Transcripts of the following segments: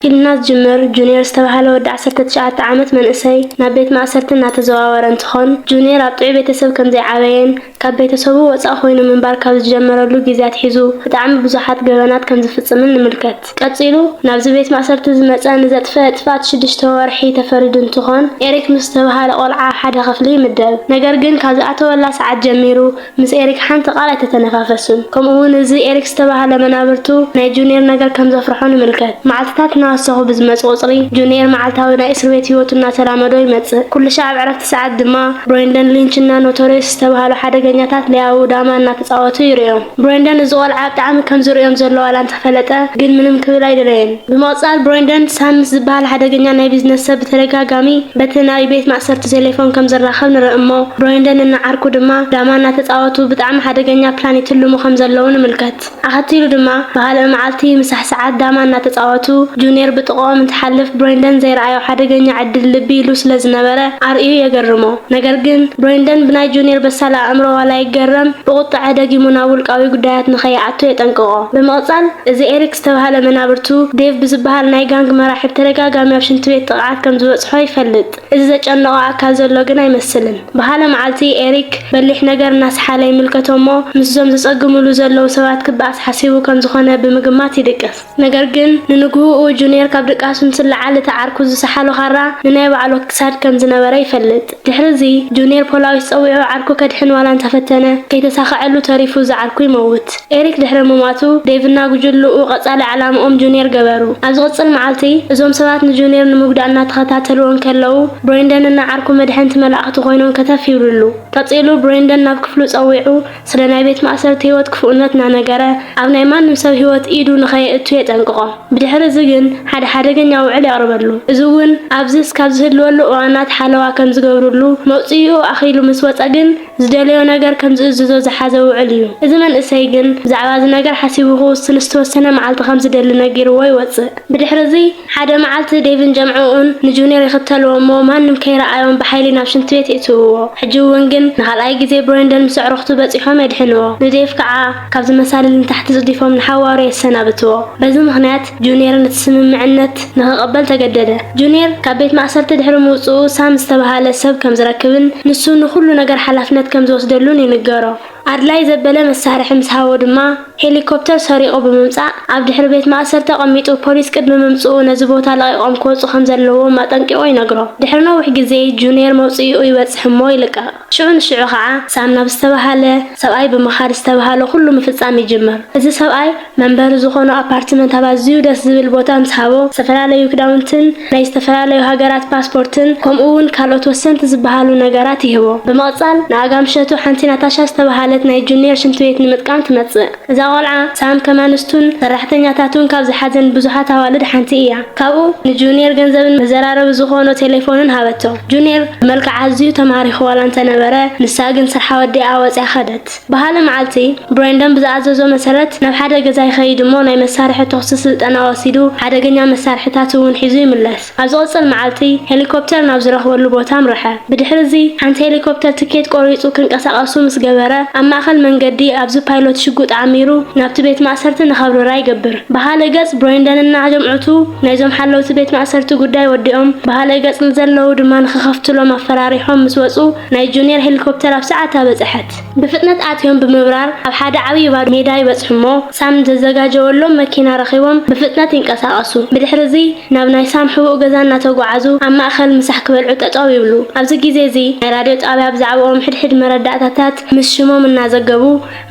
ኢልና ዝጅምር ጁኒየር ዝተባህለ ወዲ ዓሰርተ ትሽዓተ ዓመት መንእሰይ ናብ ቤት ማእሰርቲ እናተዘዋወረ እንትኾን፣ ጁኒየር ኣብ ጥዑይ ቤተሰብ ከም ዘይዓበየን ካብ ቤተሰቡ ወፃእ ኮይኑ ምንባር ካብ ዝጀመረሉ ግዜ ኣትሒዙ ብጣዕሚ ብዙሓት ገበናት ከም ዝፍፅምን ንምልከት። ቀፂሉ ናብዚ ቤት ማእሰርቲ ዝመፀ ንዘጥፈአ ጥፍኣት ሽዱሽተ ወርሒ ተፈሪዱ እንትኾን፣ ኤሪክ ምስ ዝተባህለ ቆልዓ ሓደ ክፍሊ ይምደብ። ነገር ግን ካብ ዝኣተወላ ሰዓት ጀሚሩ ምስ ኤሪክ ሓንቲ ቃል ኣይተተነፋፈሱን። ከምኡ እውን እዚ ኤሪክ ዝተባህለ መናብርቱ ናይ ጁኒየር ነገር ከም ዘፍርሖ ንምልከት። መዓልትታት እናወሰኹ ብዝመፁ ቁፅሪ ጁኒየር መዓልታዊ ናይ እስር ቤት ህይወቱ እናተላመዶ ይመፅእ። ኩሉ ሻዕ ኣብ ዕረፍቲ ሰዓት ድማ ብሬንደን ሊንች እና ኖቶሪየስ ዝተባህሉ ሓደገኛታት ለያዊ ዳማ እናተፃወቱ ይርእዮም። ብሬንደን እዚ ቆልዓ ብጣዕሚ ከም ዝርእዮም ዘሎ ዋላ እንተፈለጠ ግን ምንም ክብል ኣይደለየን። ብምቕፃል ብሬንደን ሳም ምስ ዝበሃል ሓደገኛ ናይ ቢዝነስ ሰብ ብተደጋጋሚ በቲ ናይ ቤት ማእሰርቲ ቴሌፎን ከም ዝራኸብ ንርኢ እሞ፣ ብሬንደን እና ዓርኩ ድማ ዳማ እናተፃወቱ ብጣዕሚ ሓደገኛ ፕላን ይትልሙ ከም ዘለዉ ንምልከት። ኣኸቲሉ ድማ ብኻልእ መዓልቲ ምሳሕ ሰዓት ዳማ እናተፃወቱ ጁኒየር ብጥቕኦም እንትሓልፍ ብሬንደን ዘይረኣዮ ሓደገኛ ዕድል ልቢ ኢሉ ስለ ዝነበረ ኣርእዩ የገርሞ። ነገር ግን ብሬንደን ብናይ ጁኒየር በሳል ኣእምሮ ዋላ ይገረም ብቁጥዐ ደጊሙ ናብ ውልቃዊ ጉዳያት ንኸይኣቱ የጠንቅቖ። ብምቕፃል እዚ ኤሪክ ዝተባህለ መናብርቱ ዴቭ ብዝበሃል ናይ ጋንግ መራሒ ብተደጋጋሚ ኣብ ሽንቲ ቤት ጥቕዓት ከም ዝበፅሖ ይፈልጥ። እዚ ዘጨነቖ ኣካል ዘሎ ግን ኣይመስልን። ብኻልእ መዓልቲ ኤሪክ በሊሕ ነገር እናሰሓለ ይምልከቶ እሞ ምስዞም ዘፀግምሉ ዘለዉ ሰባት ክበኣስ ሓሲቡ ከም ዝኾነ ብምግማት ይድቅስ። ነገር ግን ንንግህኡ ጁኒየር ካብ ድቃሱ እንትለዓል እቲ ዓርኩ ዝሰሓሎ ካራ ንናይ ባዕሉ ክሳድ ከም ዝነበረ ይፈልጥ። ድሕሪ እዚ ጁኒየር ፖላዊስ ፀዊዑ ዓርኩ ከድሕን ዋላ እንተፈተነ ከይተሳኸዐሉ ተሪፉ እዚ ዓርኩ ይመውት። ኤሪክ ድሕሪ ምሟቱ ዴቭ እና ጉጅልኡ ቀፃሊ ዕላምኦም ጁኒየር ገበሩ። ኣብ ዝቕፅል መዓልቲ እዞም ሰባት ንጁኒየር ንምጉዳእ እናተኸታተልዎ እንከለዉ ብሬንደን እና ዓርኩ መድሐንቲ መላእኽቲ ኮይኖም ከተፍ ይብልሉ። ቀፂሉ ብሬንደን ናብ ክፍሉ ፀዊዑ ስለ ናይ ቤት ማእሰርቲ ህይወት ክፉእነት እናነገረ ኣብ ናይ ማንም ሰብ ህይወት ኢዱ ንኸየእቱ የጠንቅቖ። ብድሕሪ እዚ ግን ሓደ ሓደገኛ ውዕል የቕርበሉ። እዚ እውን ኣብዚ እስካብ ዝህልወሉ እዋናት ሓለዋ ከም ዝገብርሉ መውፅኢኡ ኣኺሉ ምስ ወፀ ግን ዝደለዮ ነገር ከም ዝእዝዞ ዝሓዘ ውዕል እዩ። እዚ መንእሰይ ግን ብዛዕባ እዚ ነገር ሓሲቡ ክውስን ዝተወሰነ መዓልቲ ከም ዝደሊ ነጊርዎ ይወፅእ። ብድሕሪ እዚ ሓደ መዓልቲ ዴቭን ጀምዕኡን ንጁኒየር ይኽተልዎ እሞ ማንም ከይረኣዮም ብሓይሊ ናብ ሽንቲ ቤት የእትውዎ። ሕጂ እውን ግን ንኻልኣይ ግዜ ብሬንደን ምስ ኣዕሩኽቱ በፂሖም የድሕንዎ። ንዴቭ ከዓ ካብዚ መሳልል ንታሕቲ ፅዲፎም ንሓዋሩ የሰናብትዎ። በዚ ምኽንያት ጁኒየር ነቲ ስምምዕነት ንኽቕበል ተገደደ። ጁኒየር ካብ ቤት ማእሰርቲ ድሕሪ ምውፅኡ ሳም ዝተባሃለ ሰብ ከም ዝረክብን ንሱ ንኹሉ ነገር ሓላፍነት ከም ዝወስደሉን ይንገሮ። ኣድላይ ዘበለ መሳርሒ ምስ ሃቦ ድማ ሄሊኮፕተር ሰሪቑ ብምምጻእ ኣብ ድሕሪ ቤት ማእሰርቲ ኣቐሚጡ ፖሊስ ቅድሚ ምምጽኡ ነዚ ቦታ ለቒቖም ክወጹ ከም ዘለዎም ኣጠንቂቑ ይነግሮ። ድሕሪ ነዊሕ ግዜ ጁኒየር መውጽኢኡ ይበጽሕ እሞ ይልቀቕ። ሽዑ ንሽዑ ኸዓ ሳም ናብ ዝተባሃለ ሰብኣይ ብምኻድ ዝተባሃለ ኩሉ ምፍጻም ይጅምር። እዚ ሰብኣይ መንበሪ ዝኾኖ ኣፓርትመንት ኣብ ኣዝዩ ደስ ዝብል ቦታ ምስ ሃቦ፣ ዝተፈላለዩ ክዳውንትን ናይ ዝተፈላለዩ ሃገራት ፓስፖርትን ከምኡ እውን ካልኦት ወሰንቲ ዝበሃሉ ነገራት ይህቦ። ብምቕጻል ንኣጋ ምሸቱ ሓንቲ ናታሻ ዝተባሃለት ናይ ጁኒየር ሽንቲ ቤት ንምጥቃም ትመጽእ። እዛ ቆልዓ ሳም ከማንስቱን ሰራሕተኛታቱን ካብ ዝሓዘን ብዙሓት ኣዋልድ ሓንቲ እያ። ካብኡ ንጁኒየር ገንዘብን መዘራረቢ ዝኾኖ ቴሌፎንን ሃበቶ። ጁኒየር ብመልክዕ ኣዝዩ ተማሪኹ ዋላ እንተነበረ፣ ንሳ ግን ስርሓ ወዲኣ ወፂኣ ኸደት። ብኻልእ መዓልቲ ብሬንደን ብዝኣዘዞ መሰረት ናብ ሓደ ገዛ ይኸይድ እሞ ናይ መሳርሒ ተኹሲ ስልጠና ወሲዱ ሓደገኛ መሳርሒታት እውን ሒዙ ይምለስ። ኣብ ዝቕጽል መዓልቲ ሄሊኮፕተር ናብ ዝረኽበሉ ቦታ ኣምረሐ። ብድሕሪ እዚ ሓንቲ ሄሊኮፕተር ትኬት ቆሪጹ ክንቀሳቐሱ ምስ ገበረ ኣብ ማእከል መንገዲ ኣብዚ ፓይሎት ሽጉጥ ዓሚሩ ናብቲ ቤት ማእሰርቲ ንኸብርራ ይገብር። ብኻልእ ገጽ ብሬንደን እና ጀምዑቱ ናይዞም ሓለውቲ ቤት ማእሰርቲ ጉዳይ ወዲኦም ብኻልእ ገጽ ንዘለዉ ድማ ንኽኸፍትሎም ኣፈራሪሖም ምስ ወጹ ናይ ጁኒየር ሄሊኮፕተር ኣብ ሰዓታ በጽሐት። ብፍጥነት ኣትዮም ብምብራር ኣብ ሓደ ዓብዪ ባዶ ሜዳ ይበጽሑ እሞ ሳም ዘዘጋጀወሎም መኪና ረኺቦም ብፍጥነት ይንቀሳቐሱ። ብድሕሪ እዚ ናብ ናይ ሳም ሕቡእ ገዛ እናተጓዓዙ ኣብ ማእኸል ምሳሕ ክበልዑ ጠጠው ይብሉ። ኣብዚ ግዜ እዚ ናይ ራድዮ ጣብያ ብዛዕባኦም ሕድሕድ መረዳእታታት ምስ ሽሞም እናዘገቡ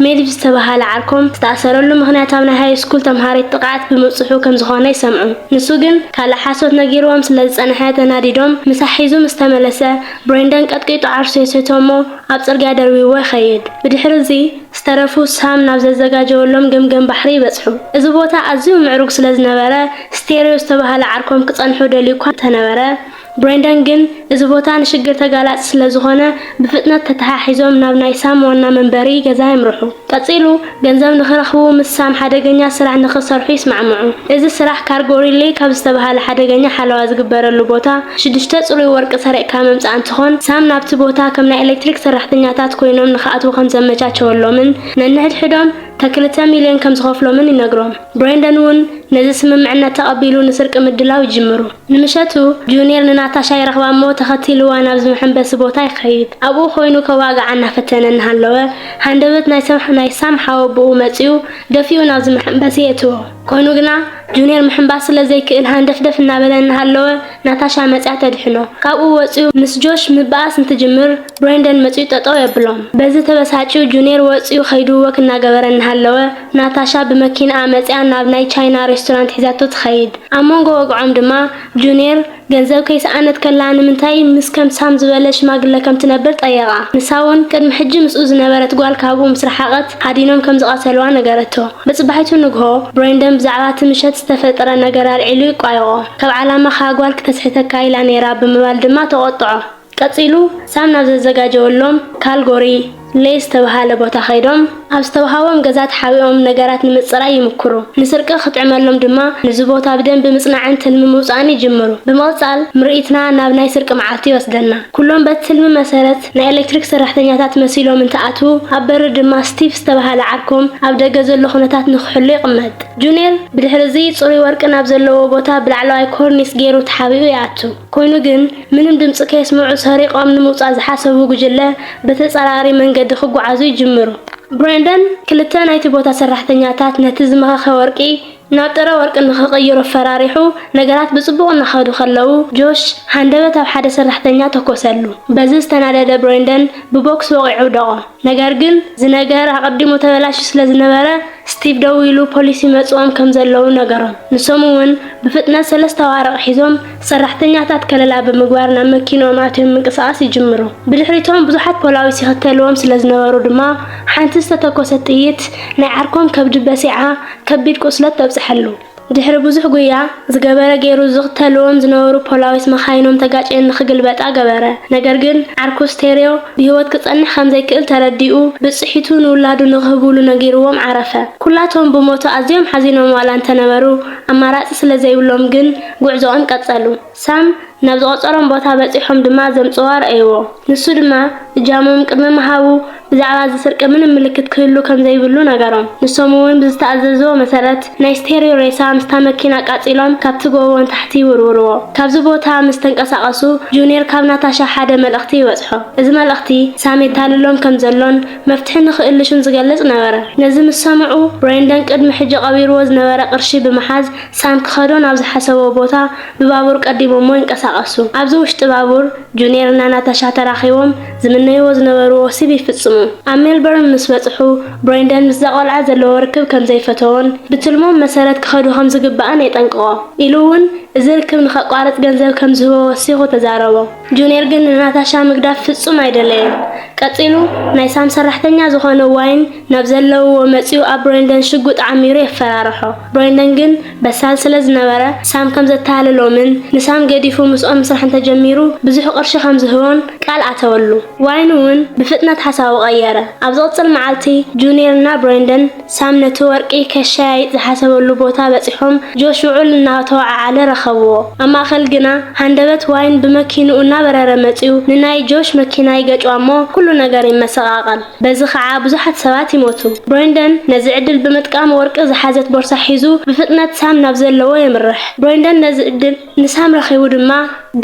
ሜሊቭ ዝተባሃለ ዓርኮም ዝተኣሰረሉ ምኽንያት ኣብ ናይ ሃይ ስኩል ተምሃሪት ጥቕዓት ብምብፅሑ ከም ዝኾነ ይሰምዑ። ንሱ ግን ካልእ ሓሶት ነጊርዎም ስለ ዝጸንሐ ተናዲዶም ምሳሕ ሒዙ ምስ ተመለሰ ብሬንደን ቀጥቂጡ ዓርሱ የስህቶ እሞ ኣብ ጽርግያ ደርቢዎ ይኸይድ። ብድሕሪ እዚ ዝተረፉ ሳም ናብ ዘዘጋጀወሎም ገምገም ባሕሪ ይበጽሑ። እዚ ቦታ ኣዝዩ ምዕሩግ ስለ ዝነበረ ስቴሪዮ ዝተባህለ ዓርኮም ክጸንሑ ደልዩ እኳ እንተነበረ ብሬንደን ግን እዚ ቦታ ንሽግር ተጋላጺ ስለ ዝኾነ ብፍጥነት ተተሓሒዞም ናብ ናይ ሳም ዋና መንበሪ ገዛ የምርሑ። ቀጺሉ ገንዘብ ንኽረኽቡ ምስ ሳም ሓደገኛ ስራሕ ንኽሰርሑ ይስማዕምዑ። እዚ ስራሕ ካርጎ ሪሌ ካብ ዝተባህለ ሓደገኛ ሓለዋ ዝግበረሉ ቦታ ሽዱሽተ ጽሩይ ወርቂ ሰሪቕካ ምምጻእ እንትኾን ሳም ናብቲ ቦታ ከም ናይ ኤሌክትሪክ ሰራሕተኛታት ኮይኖም ንኽኣትዉ ከም ዘመቻቸወሎምን ነንሕድሕዶም ተክልተ ሚልዮን ከም ዝኸፍሎምን ይነግሮም። ብሬንደን እውን ነዚ ስምምዕነት ተቐቢሉ ንስርቂ ምድላው ይጅምሩ። ንምሸቱ ጁኒየር ንናታሻ ይረኽባ እሞ ተኸቲልዋ ናብዚ መሐንበሲ ቦታ ይኸይድ። ኣብኡ ኮይኑ ከዋግዓ እናፈተነ እናሃለወ ሃንደበት ናይ ሰም-፣ ናይ ሳም ሓወ ብኡ መጺኡ ደፊኡ ናብዚ መሐንበሲ የእትዎ። ኮይኑ ግና ጁኒየር ምሕንባስ ስለ ዘይክእል ሃንደፍደፍ እናበለ እናሃለወ ናታሻ መጽያ ተድሕኖ። ካብኡ ወጺኡ ምስ ጆሽ ምብኣስ እንትጅምር ብሬንደን መጺኡ ጠጠው የብሎም። በዚ ተበሳጭዩ ጁኒየር ወጺኡ ከይዱ ወክ እናገበረ እናሃለወ ናታሻ ብመኪናኣ መጽያ ናብ ናይ ቻይና ሬስቶራንት ሒዛቶ ትኸይድ። ኣብ መንጎ ወግዖም ድማ ጁኒየር ገንዘብ ከይሰኣነት ከላ ንምንታይ ምስ ከም ሳም ዝበለ ሽማግለ ከም ትነብር ጠየቓ። ንሳ እውን ቅድሚ ሕጂ ምስኡ ዝነበረት ጓል ካብኡ ምስ ረሓቐት ሃዲኖም ከም ዝቐተልዋ ነገረቶ። ብጽባሒቱ ንግሆ ብሬንደን ብዛዕባ እቲ ምሸት ዝተፈጠረ ነገር ኣልዒሉ ይቋየቖ። ካብ ዓላማኻ ጓል ክተስሕተካ ኢላ ነይራ ብምባል ድማ ተቖጥዖ። ቀጺሉ ሳም ናብ ዘዘጋጀወሎም ካልጎሪ ሌይ ዝተብሃለ ቦታ ከይዶም ኣብ ዝተውሃቦም ገዛ ተሓቢኦም ነገራት ንምጽራይ ይምክሩ። ንስርቂ ክጥዕመሎም ድማ ነዚ ቦታ ብደንቢ ምጽናዕን ትልሚ ምውጻእን ይጅምሩ። ብምቕጻል ምርኢትና ናብ ናይ ስርቂ መዓልቲ ይወስደና። ኩሎም በቲ ትልሚ መሰረት ናይ ኤሌክትሪክ ሰራሕተኛታት መሲሎም እንትኣትዉ ኣብ በሪ ድማ ስቲቭ ዝተብሃለ ዓርኮም ኣብ ደገ ዘሎ ኩነታት ንክሕሉ ይቕመጥ። ጁኒየር ብድሕሪ እዚ ጽሩይ ወርቂ ናብ ዘለዎ ቦታ ብላዕለዋይ ኮርኒስ ገይሩ ተሓቢኡ ይኣቱ። ኮይኑ ግን ምንም ድምጺ ከየስምዑ ሰሪቖም ንምውጻእ ዝሓሰቡ ጉጅለ ብተጻራሪ መንገዲ ክጓዓዙ ይጅምሩ። ብሬንደን ክልተ ናይቲ ቦታ ሰራሕተኛታት ነቲ ዝመኸኸ ወርቂ ናብ ጥረ ወርቂ ንኽቕይሮ ፈራሪሑ ነገራት ብጽቡቕ እናኸዱ ከለዉ ጆሽ ሃንደበት ኣብ ሓደ ሰራሕተኛ ተኮሰሉ። በዚ ዝተናደደ ብሬንደን ብቦክስ ወቒዑ ደቖ። ነገር ግን እዚ ነገር ኣቐዲሙ ተበላሹ ስለ ዝነበረ ስቲቭ ደዊሉ ፖሊስ ይመጽዎም ከም ዘለዉ ነገሮም። ንሶም እውን ብፍጥነት ሰለስተ ኣዋርቕ ሒዞም ሰራሕተኛታት ከለላ ብምግባር ናብ መኪንኦም ኣትዮም ምንቅስቓስ ይጅምሩ። ብድሕሪቶም ብዙሓት ፖላዊስ ይኽተልዎም ስለ ዝነበሩ ድማ ሓንቲ ዝተተኮሰት ጥይት ናይ ዓርኮም ከብዲ በሲዓ ከቢድ ቁስለት ተብጽሐሉ። ድሕሪ ብዙሕ ጉያ ዝገበረ ገይሩ ዝኽተልዎም ዝነበሩ ፖላዊስ መኻይኖም ተጋጭየን ንኽግልበጣ ገበረ። ነገር ግን ዓርኩ ስቴሪዮ ብህይወት ክጸንሕ ከም ዘይክእል ተረዲኡ ብጽሒቱ ንውላዱ ንኽህብሉ ነጊርዎም ዓረፈ። ኩላቶም ብሞቱ ኣዝዮም ሓዚኖም ዋላ እንተነበሩ ኣማራጺ ስለ ዘይብሎም ግን ጉዕዞኦም ቀጸሉ። ሳም ናብ ዝቖጸሮም ቦታ በጺሖም ድማ ዘምጽዋ ረኣይዎ። ንሱ ድማ እጃሞም ቅድሚ ምሃቡ ብዛዕባ እዚ ስርቂ ምንም ምልክት ክህሉ ከም ዘይብሉ ነገሮም። ንሶም እውን ብዝተኣዘዝዎ መሰረት ናይ ስቴሪዮ ሬሳ ምስታ መኪና ኣቃጺሎም ካብቲ ጎቦ ንታሕቲ ይውርውርዎ። ካብዚ ቦታ ምስ ተንቀሳቐሱ ጁኒየር ካብ ናታሻ ሓደ መልእኽቲ ይበጽሖ። እዚ መልእኽቲ ሳም የታልሎም ከም ዘሎን መፍትሒ ንኽእልሹን ዝገልጽ ነበረ። ነዚ ምስ ሰምዑ ብሬንደን ቅድሚ ሕጂ ቀቢርዎ ዝነበረ ቅርሺ ብምሓዝ ሳም ክኸዶ ናብ ዝሓሰቦ ቦታ ብባቡር ቀዲሞሞ ይንቀሳቐሱ። ኣብዚ ውሽጢ ባቡር ጁኒየር እና ናታሻ ተራኺቦም ዝምነይዎ ዝነበሩ ወሲብ ይፍጽሙ። ኣብ ሜልበርን ምስ በጽሑ ብሬንደን ምስዛ ቆልዓ ዘለዎ ርክብ ከም ዘይፈተዎን ብትልሞም መሰረት ክኸዱ ከም ዝግባእን የጠንቅቖ። ኢሉ እውን እዚ ርክብ ንኸቋርጽ ገንዘብ ከም ዝህቦ ወሲኹ ተዛረቦ። ጁኒየር ግን ንናታሻ ምግዳፍ ፍጹም ኣይደለየን። ቀጺሉ ናይ ሳም ሰራሕተኛ ዝኾነ ዋይን ናብ ዘለውዎ መጺኡ ኣብ ብሬንደን ሽጉጥ ዓሚሩ የፈራርሖ። ብሬንደን ግን በሳል ስለ ዝነበረ ሳም ከም ዘተሃለሎምን ንሳም ገዲፉ ምስኦም ምስራሕ እንተጀሚሩ ብዙሕ ቅርሺ ከም ዝህቦን ቃል ኣተወሉ። ዋይን እውን ብፍጥነት ሓሳቡ ቀየረ። ኣብ ዝቕጽል መዓልቲ ጁኒየር እና ብሬንደን ሳም ነቲ ወርቂ ከሸያይጥ ዝሓሰበሉ ቦታ በጺሖም ጆሽ ውዑል እናተወዓዓለ ረኸብዎ። ኣብ ማእከል ግና ሃንደበት ዋይን ብመኪንኡ እናበረረ መጺኡ ንናይ ጆሽ መኪና ይገጭዋ እሞ ኩሉ ነገር ይመሰቓቐል። በዚ ኸዓ ብዙሓት ሰባት ይሞቱ። ብሬንደን ነዚ ዕድል ብምጥቃም ወርቂ ዝሓዘት ቦርሳ ሒዙ ብፍጥነት ሳም ናብ ዘለዎ የምርሕ። ብሬንደን ነዚ ዕድል ንሳም ረኺቡ ድማ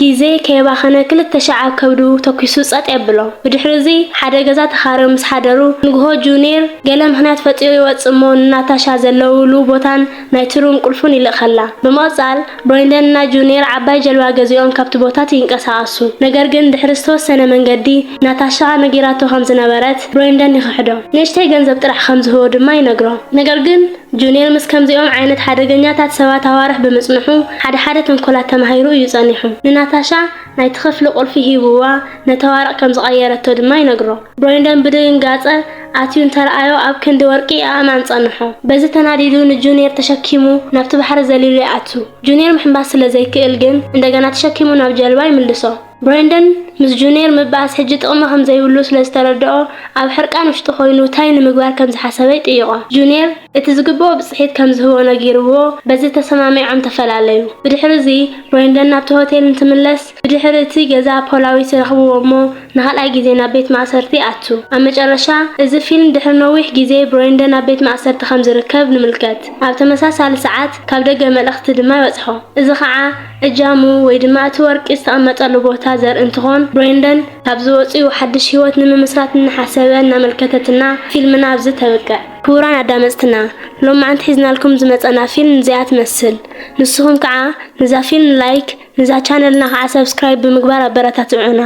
ግዜ ከየባኸነ ክልተ ሻዕ ኣብ ከብዱ ተኲሱ ጸጥ የብሎ። ብድሕሪ እዚ ሓደ ገዛ ተኻርዮም ምስ ሓደሩ ንግሆ ጁኒየር ገለ ምኽንያት ፈጢሩ ይወጽእ እሞ ንናታሻ ዘለውሉ ቦታን ናይቲ ሩም ቁልፉን ይልእኸላ። ብምቕጻል ብሬንደን እና ጁኒየር ዓባይ ጀልባ ገዚኦም ካብቲ ቦታት ይንቀሳቐሱ። ነገር ግን ድሕሪ ዝተወሰነ መንገዲ ናታሻ ነጊራቶ ከም ዝነበረት ብሬንደን ይኽሕዶ። ንእሽተይ ገንዘብ ጥራሕ ከም ዝህቦ ድማ ይነግሮ። ነገር ግን ጁኒየር ምስ ከምዚኦም ዓይነት ሓደገኛታት ሰባት ኣዋርሕ ብምጽንሑ ሓደ ሓደ ተንኮላት ተማሂሩ እዩ ጸኒሑ። ንናታሻ ናይቲ ክፍሊ ቁልፊ ሂብዋ ነቲ ኣዋርቕ ከም ዝቐየረቶ ድማ ይነግሮ። ብሬንደን ብድንጋጸ ኣትዩ እንተረኣዮ ኣብ ክንዲ ወርቂ ኣእማን ጸንሖ። በዚ ተናዲዱ ንጁኒየር ተሸኪሙ ናብቲ ባሕሪ ዘሊሉ ይኣቱ። ጁኒየር ምሕንባስ ስለ ዘይክእል ግን እንደገና ተሸኪሙ ናብ ጀልባ ይምልሶ። ብሬንደን ምስ ጁኒየር ምብኣስ ሕጂ ጥቕሚ ከም ዘይብሉ ስለ ዝተረድኦ ኣብ ሕርቃን ውሽጢ ኮይኑ ታይ ንምግባር ከም ዝሓሰበ ይጥይቖ። ጁኒየር እቲ ዝግብኦ ብጽሒት ከም ዝህቦ ነጊርዎ በዚ ተሰማሚዖም ተፈላለዩ። ብድሕሪ እዚ ብሬንደን ናብቲ ሆቴል እንትምለስ ብድሕሪ እቲ ገዛ ፖላዊስ ረኽብዎ እሞ ንኻልኣይ ግዜ ናብ ቤት ማእሰርቲ ኣቱ። ኣብ መጨረሻ እዚ ፊልም ድሕሪ ነዊሕ ግዜ ብሬንደን ኣብ ቤት ማእሰርቲ ከም ዝርከብ ንምልከት። ኣብ ተመሳሳሊ ሰዓት ካብ ደገ መልእኽቲ ድማ ይበጽሖ። እዚ ኸዓ እጃሙ ወይ ድማ እቲ ወርቂ ዝተቐመጠሉ ቦታ ዘርኢ እንትኾን ብሬንደን ካብ ዝወፅኡ ሓድሽ ህይወት ንምምስራት እናሓሰበ እናመልከተትና ፊልምና ኣብዚ ተብቅዕ። ክቡራን ኣዳመፅትና ሎማዓንቲ ሒዝናልኩም ዝመፀና ፊልም እዚኣ ትመስል። ንስኹም ከዓ ንዛ ፊልም ላይክ፣ ንዛ ቻነልና ከዓ ሰብስክራይብ ብምግባር ኣበረታትዑና።